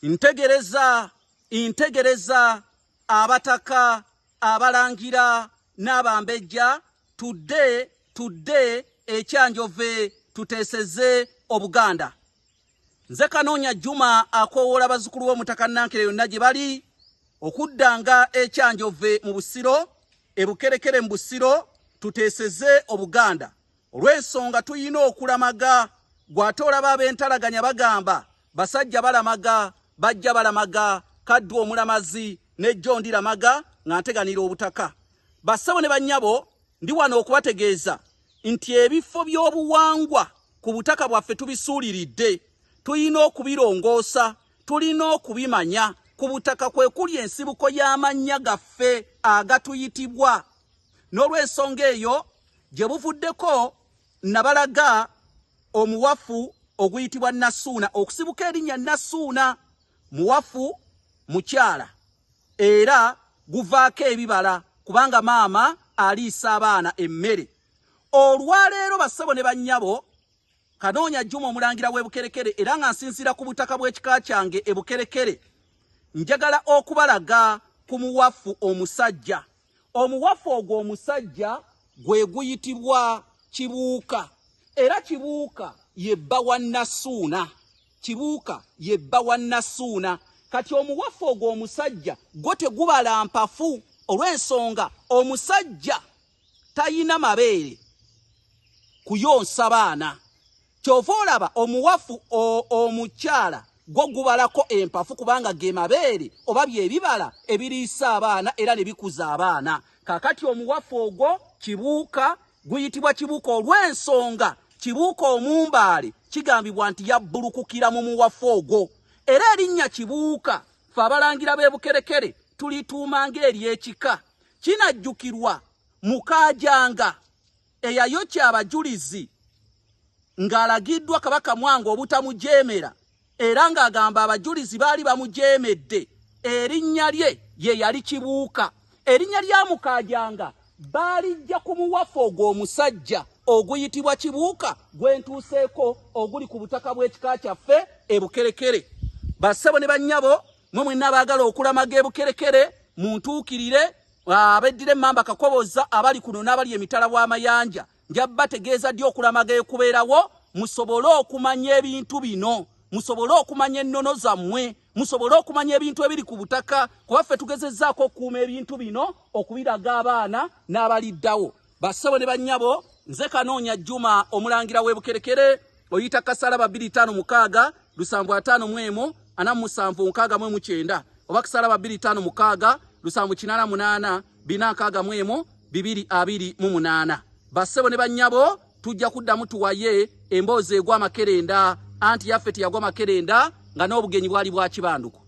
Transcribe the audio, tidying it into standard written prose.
Ntegereza, ntegereza abataka, abalangira n'abambejja, tudde, tudde ekyanjove tuteeseze Obuganda. Nze Kanoonya Juma akoowoola bazzukulu b'Omutaka Nankere yonna gye bali okuddanga ekyanjove mu Busiro, e Bukerekere mu Busiro, tuteeseze Obuganda. Olw'ensonga tuyina okulamaga, gw'ate olaba ab'entalaganya bagamba basajja balamaga, bajja balamaga, Kaddu omulamazi ne John Ndiramaga nga nteganira obutaka. Bassebo ne bannyabo, ndi wano okubategeeza nti ebifo by'obuwangwa ku butaka bwaffe tubisuuliridde, tulina okubirongoosa, tulina okubimanya. Ku butaka kwe kuli ensibuko y'amannya gaffe agatuyitibwa. N'olw'ensonga eyo gye buvuddeko nabalaga omuwafu oguyitibwa Nassuuna, okusibuka erinnya Nassuuna, muwafu mukyala, era guvaako ebibala kubanga maama aliisa abaana emmere. Olwaleero bassebo ne bannyabo, Kanoonya Juma omulangira w'e Bukerekere, era nga nsinziira ku butaka bw'ekika kyange e Bukerekere, njagala okubalaga ku muwafu omusajja. Omuwafu ogwo omusajja gwe guyitibwa Kibuuka, era Kibuuka ye bba wa Nassuuna. Kibuuka ye bba wa Nassuuna. Kati omuwafu ogwo omusajja gwo tegubala mpafu, olw'ensonga omusajja tayina mabeere kuyonsa baana. Kyova olaba omuwafu omukyala gwo gubalako empafu, kubanga ge mabeere oba byebibala ebiriisa abaana era ne bikuza abaana. Kaakati omuwafu ogwo Kibuuka guyitibwa Kibuuka olw'ensonga Kibuuka omumbaale kigambibwa nti yabbulukukira mu muwafu ogwo. Era erinnya Kibuuka ffe abalangira b'e Bukerekere tulituuma ng'ery'ekika. Kinajjukirwa Mukaajanga eyayokya abajulizi ng'alagiddwa Kabaka Mwanga obutamujeemera, era ng'agamba abajulizi baali bamujeemedde, erinnya lye ye yali Kibuuka. Erinnya lya Mukaajanga baalijja ku muwafu ogwo omusajja oguyitibwa Kibuuka gwe ntuuseeko, oguli ku butaka bw'ekika kyaffe e Bukerekere. Bassebo ne bannyabo, mwe mwenna abaagala okulamaga e Bukerekere muntuukirire. Abeddira emmamba Kakoboza abali kuno n'abali emitala w'amayanja, nja bategeeza ddi okulamaga ekubeerawo, musobole okumanya ebintu bino, musobole okumanya ennono zammwe, musobole okumanya ebintu ebiri ku butaka, kuba ffe tugezezzaako okukuuma ebintu bino okubiraga abaana n'abaliddawo. Bassebo ne bannyabo, nze Kanoonya Juma omulangira w'e Bukerekere, oyita Kasalaba 256 751 4769, oba Kasalaba 256 788 461 228. Bassebo ne bannyabo, tujja kuddamu tuwaye emboozi egwa amakerenda, anti yaffe teyagwa makerenda nga n'obugenyi bwali bwa kibanduku.